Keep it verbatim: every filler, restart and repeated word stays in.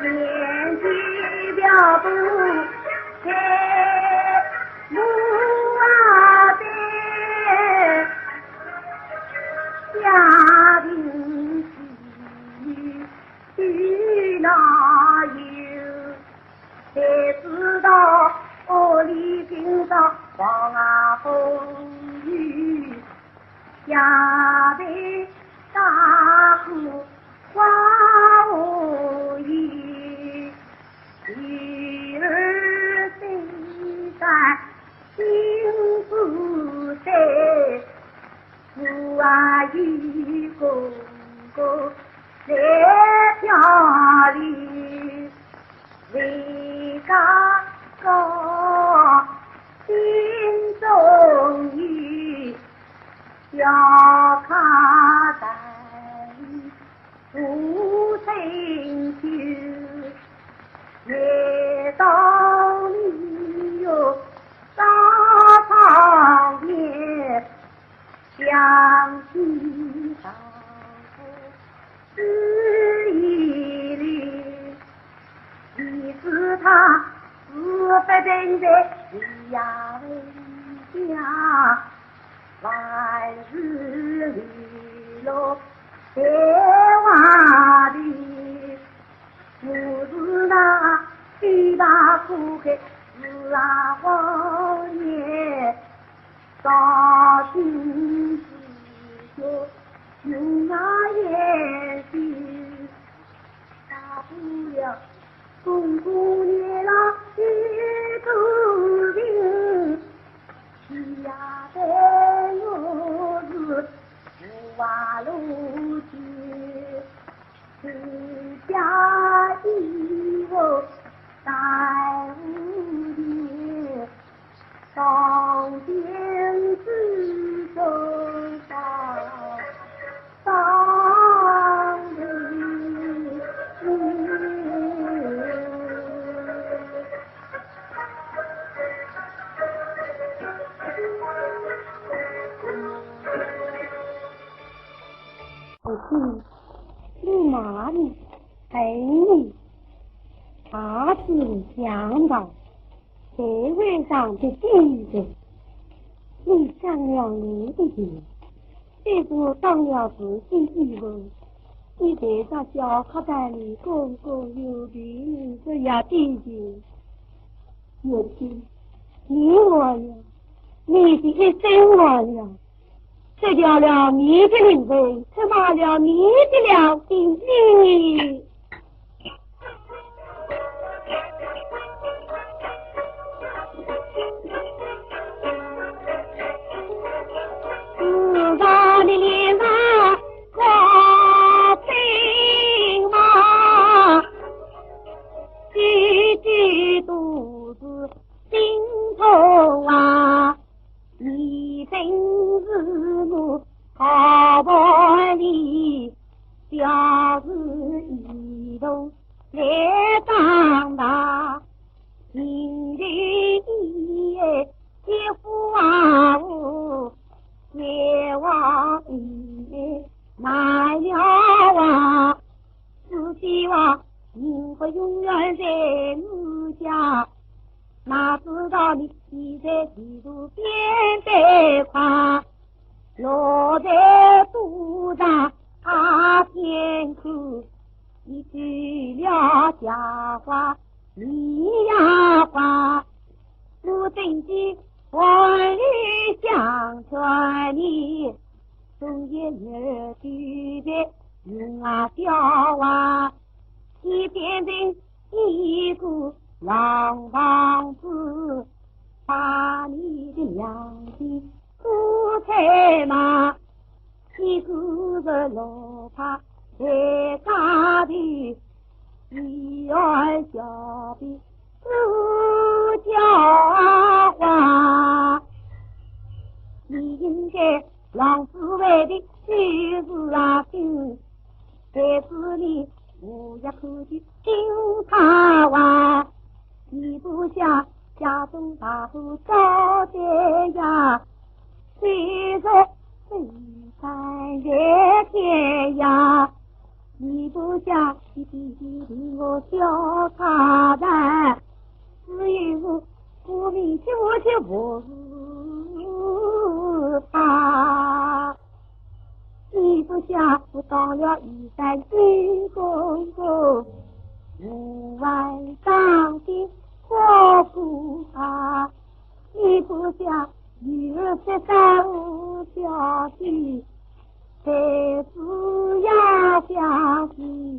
年纪表不开，母啊在，家庭喜，去哪有？谁知道屋里今朝风啊风雨， 下头大鼓花无言，女儿身在辛苦山，我啊一个个在飘零，为家高心中有。 小卡在土生根，每当你有大场面，想起丈夫是一流。你知他是不等待，你呀回家。 万事利落在外地，我是那飞把苦海是啊荒野，到今只有用啊眼睛。 大不了公公年老有多病，需要的我是无话路去，自家衣服带无钱。 上天之中到上头。父亲，你骂你，恨你，大事想到， 谁会让这地人？你伤了你的心，这个伤了自己以后，你在这小客栈里公公有病，这样的心。母亲，你完了，你的一生完了，这条了你的灵魂，这马了你的良心。 自家的脸上挂金嘛，句句都是心痛啊。 你真是我好朋友，表示一路来长大，情情意意一副啊，我绝望意难了啊。 自己话，人不永远在我家，哪知道你现在地图变得快，落在都上啊天空，你去了家花，你呀花，我真的万里相传你。 总也有地位用啊小啊，你变成一个浪荡子，把你的良心都拆嘛，一个是落魄在家里， 你儿下辈不教化，你应该浪子回头就是啊心，但是你我也看见心怕坏，你不想家中大事早点呀，虽说身在天涯。你不讲，你弟弟对我小看待，只有我，我明天我就不是他。你不讲，我当了一代女公公，无爱当的活不啊。你不讲，女儿十三五孝的，才子呀孝的。